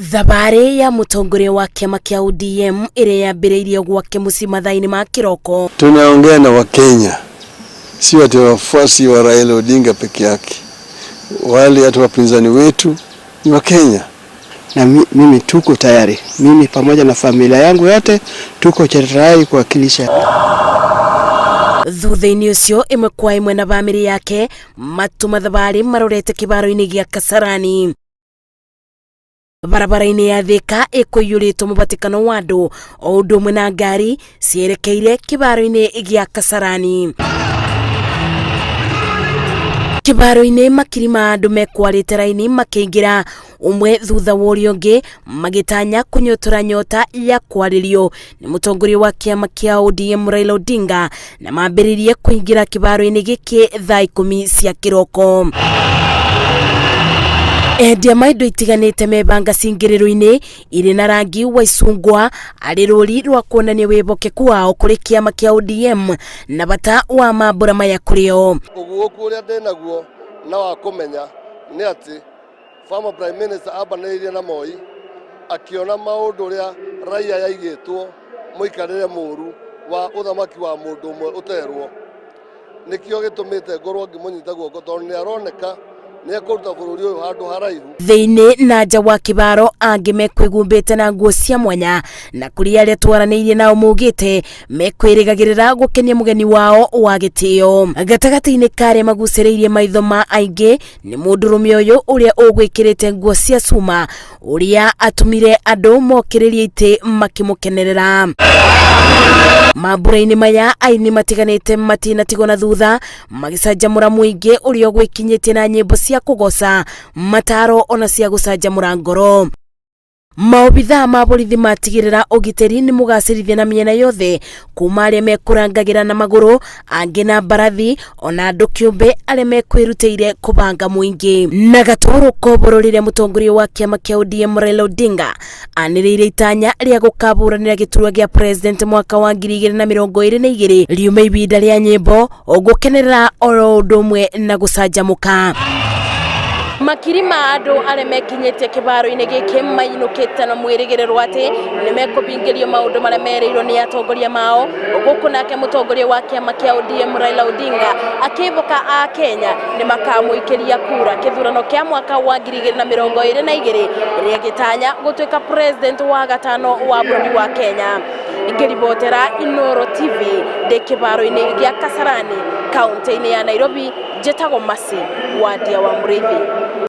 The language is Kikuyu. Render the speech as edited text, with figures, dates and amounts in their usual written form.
Thabarĩ ya mũtongoria wa kĩama kĩa ODM ĩrĩa yambĩrĩirie gwake mũciĩ mathaa-inĩ ma kĩroko. Tunaongea na Wakenya, sio ati wafuasi wa Raila Odinga peke yake, wale hata wapinzani wetu ni Wakenya. Na mimi tuko tayari, mimi pamoja na familia yangu yote tuko tayari kuwakilisha. Thutha-inĩ ũcio, ĩmwe kwa ĩmwe na bamĩrĩ yake matuma thabarĩ marorete kĩbaro-inĩ gĩa Kasarani. Barabara-inĩ ya Thika ĩkũiyũrĩtwo mũbatĩkano wa andũ o ũndũ ũmwe na ngari cierekeire kĩbaro-inĩ gĩa Kasarani. Kĩbaro-inĩ makiri ma andũ mekwarĩte raini makĩingĩra ũmwe thutha wa ũrĩa ũngĩ, magĩtanya kũnyotora nyota ya kwarĩrio nĩ mũtongoria wa kĩama kĩa ODM Raila Odinga, na mambĩrĩrie kũingĩra kĩbaro-inĩ gĩkĩ thaa 10 cia kĩroko. Endia ma indo itiganĩte mebanga cingĩrĩro-inĩ irĩ na rangi wa icungwa arĩ rũri rwa kuonania wĩhokeku wao kũrĩ kĩama kĩa ODM na bata wa mambũra maya kũrĩ o. Ũguũku ũrĩa ndĩnaguo na wa kũmenya nĩ atĩ former Prime Minister ambanĩrĩirie na Moi, akĩona maũndũ ũrĩa raia yaigĩtwo mũikarĩre mũru wa ũthamaki wa mũndũ ũmwe ũterwo. Nĩkĩo gĩtũmĩte ngorwo ngĩmũnyita guoko, tondũ nĩ aroneka nĩ ekũruta bũrũri ũyũ handũ haraihu. Thĩinĩ na nja wa kĩbaro angĩ mekwĩgumbĩte na nguo cia mwanya, na kũrĩ arĩa twaranĩirie nao maugĩte mekwĩrĩgagĩrĩra gũkenia mũgeni wao wa gĩtĩo. Gatagatĩ-inĩ ka arĩa magucĩrĩirie maitho ma aingĩ nĩ mũndũrũme ũyũ ũrĩa ũgwĩkĩrĩte nguo cia cuma, ũrĩa atũmire andũ mokĩrĩrie itĩ makĩmũkenerera. Mambũra-inĩ maya aini matiganĩte matinatigwo na thutha, magĩcanjamũra mũingĩ ũrĩa ũgwĩkinyĩtie na nyĩmbo cia kũgoca, mataro ona cia gũcanjamũra ngoro. Maobithaa ma borithi matigĩrĩra ũgitĩri nĩ mũgacĩrithia na mĩena yothe, kuma arĩa mekũrangagĩra na magũrũ, angĩ na mbarathi, ona andũ kĩũmbe arĩa mekwĩrutĩire kũbanga mũingĩ. Na gatoro koboro rĩrĩa mũtongoria wa kĩama kĩa ODM Raila Odinga anĩrĩire itanya rĩa gũkabũranĩra gĩturwa gĩa president mwaka wa 2022, riume ibinda rĩa nyĩmbo, gũkenerera oro ũndũ ũmwe na gũcanjamũka. Makiri ma andũ arĩa mekinyĩtie kĩbaro-inĩ gĩkĩ mainũkĩte na mwĩrĩgĩrĩro atĩ nĩ mekũhingĩrio maũndũ marĩa merĩirwo nĩ atongoria mao. Gũkũ nake mũtongoria wa kĩama kĩa ODM Raila Odinga akĩĩhoka a Kenya nĩ makamũikĩria kura kĩthurano kĩa mwaka wa 2022, rĩrĩa gĩtanya gũtuĩka president wa gatano wa bũrũri wa Kenya. Ngĩribotera Inooro TV ndĩ kĩbaro-inĩ gĩa Kasarani, kaunti-inĩ ya Nairobi, njĩtagwo Mercy Wandia wa Mũrĩithi.